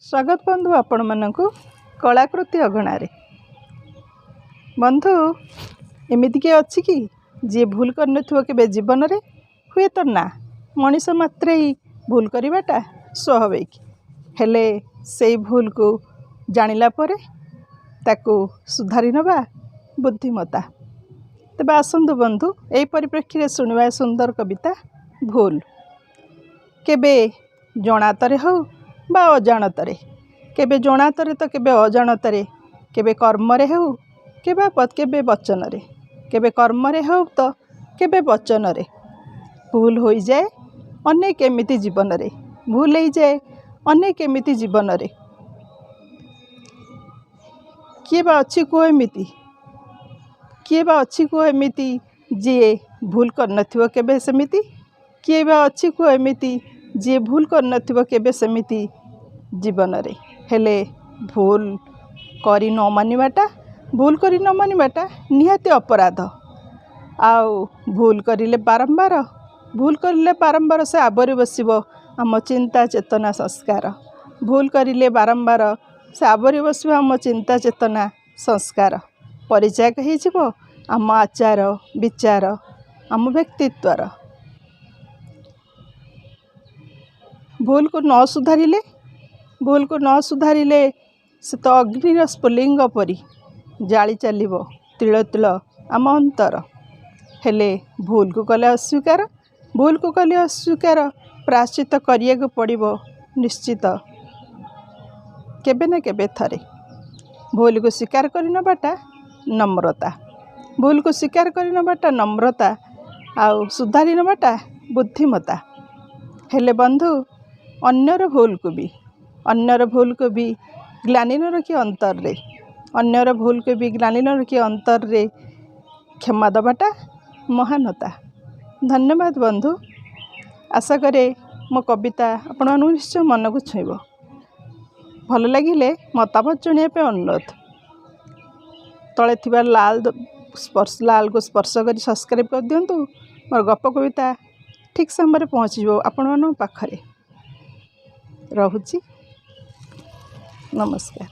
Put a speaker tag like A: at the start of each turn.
A: ସ୍ୱାଗତ ବନ୍ଧୁ ଆପଣମାନଙ୍କୁ କଳାକୃତି ଅଗଣାରେ। ବନ୍ଧୁ, ଏମିତି କିଏ ଅଛି କି ଯିଏ ଭୁଲ କରିନଥିବ କେବେ ଜୀବନରେ? ହୁଏତ ନା। ମଣିଷ ମାତ୍ରେ ହିଁ ଭୁଲ କରିବାଟା ସ୍ୱାଭାବିକ। ହେଲେ ସେଇ ଭୁଲକୁ ଜାଣିଲା ପରେ ତାକୁ ସୁଧାରି ନେବା ବୁଦ୍ଧିମତା। ତେବେ ଆସନ୍ତୁ ବନ୍ଧୁ, ଏହି ପରିପ୍ରେକ୍ଷୀରେ ଶୁଣିବା ଏ ସୁନ୍ଦର କବିତା ଭୁଲ। କେବେ ଜଣାତରେ ହେଉ ବା ଅଜାଣତରେ, କେବେ ଜଣାତରେ ତ କେବେ ଅଜାଣତରେ, କେବେ କର୍ମରେ ହେଉ କେବେ କେବେ ବଚନରେ, କେବେ କର୍ମରେ ହେଉ ତ କେବେ ବଚନରେ, ଭୁଲ ହୋଇଯାଏ ଅନେକ ଏମିତି ଜୀବନରେ, ଭୁଲ ହେଇଯାଏ ଅନେକ ଏମିତି ଜୀବନରେ। କିଏ ବା ଅଛି କୁହ ଏମିତି, କିଏ ବା ଅଛି କୁହ ଏମିତି ଯିଏ ଭୁଲ କରିନଥିବ କେବେ ସେମିତି? କିଏ ବା ଅଛି କୁହ ଏମିତି ଯିଏ ଭୁଲ କରିନଥିବ କେବେ ସେମିତି ଜୀବନରେ? ହେଲେ ଭୁଲ କରି ନ ମାନିବାଟା, ଭୁଲ କରି ନ ମାନିବାଟା ନିହାତି ଅପରାଧ। ଆଉ ଭୁଲ କରିଲେ ବାରମ୍ବାର, ଭୁଲ କରିଲେ ବାରମ୍ବାର ସେ ଆବୋରି ବସିବ ଆମ ଚିନ୍ତା ଚେତନା ସଂସ୍କାର। ଭୁଲ କରିଲେ ବାରମ୍ବାର ସେ ଆବୋରି ବସିବ ଆମ ଚିନ୍ତା ଚେତନା ସଂସ୍କାର, ପରିଚାୟକ ହେଇଯିବ ଆମ ଆଚାର ବିଚାର, ଆମ ବ୍ୟକ୍ତିତ୍ୱର। ଭୁଲକୁ ନ ସୁଧାରିଲେ, ଭୁଲକୁ ନ ସୁଧାରିଲେ ସେ ତ ଅଗ୍ନିର ସ୍ଫୁଲିଙ୍ଗ ପରି ଜାଳି ଚାଲିବ ତିଳ ତିଳ ଆମ ଅନ୍ତର। ହେଲେ ଭୁଲକୁ କଲେ ଅସ୍ୱୀକାର, ଭୁଲକୁ କଲେ ଅସ୍ୱୀକାର, ପ୍ରାୟଶ୍ଚିତ କରିବାକୁ ପଡ଼ିବ ନିଶ୍ଚିତ କେବେ ନା କେବେ ଥରେ। ଭୁଲକୁ ସ୍ୱୀକାର କରିନେବାଟା ନମ୍ରତା, ଭୁଲକୁ ସ୍ୱୀକାର କରିନେବାଟା ନମ୍ରତା, ଆଉ ସୁଧାରି ନେବାଟା ବୁଦ୍ଧିମତା। ହେଲେ ବନ୍ଧୁ, ଅନ୍ୟର ଭୁଲକୁ ବି, ଅନ୍ୟର ଭୁଲକୁ ବି ଗ୍ଲାନି ନ ରଖି ଅନ୍ତରରେ, ଅନ୍ୟର ଭୁଲକୁ ବି ଗ୍ଲାନି ନ ରଖି ଅନ୍ତରରେ କ୍ଷମା ଦେବାଟା ମହାନତା। ଧନ୍ୟବାଦ ବନ୍ଧୁ। ଆଶା କରେ ମୋ କବିତା ଆପଣମାନଙ୍କୁ ନିଶ୍ଚୟ ମନକୁ ଛୁଇଁବ। ଭଲ ଲାଗିଲେ ମତାମତ ଜଣାଇବା ପାଇଁ ଅନୁରୋଧ। ତଳେ ଥିବା ଲାଲ ସ୍ପର୍ଶ, ଲାଲକୁ ସ୍ପର୍ଶ କରି ସବସ୍କ୍ରାଇବ୍ କରିଦିଅନ୍ତୁ। ମୋର ଗପ କବିତା ଠିକ୍ ସମୟରେ ପହଞ୍ଚିଯିବ ଆପଣମାନଙ୍କ ପାଖରେ। ରହୁଛି, ନମସ୍କାର।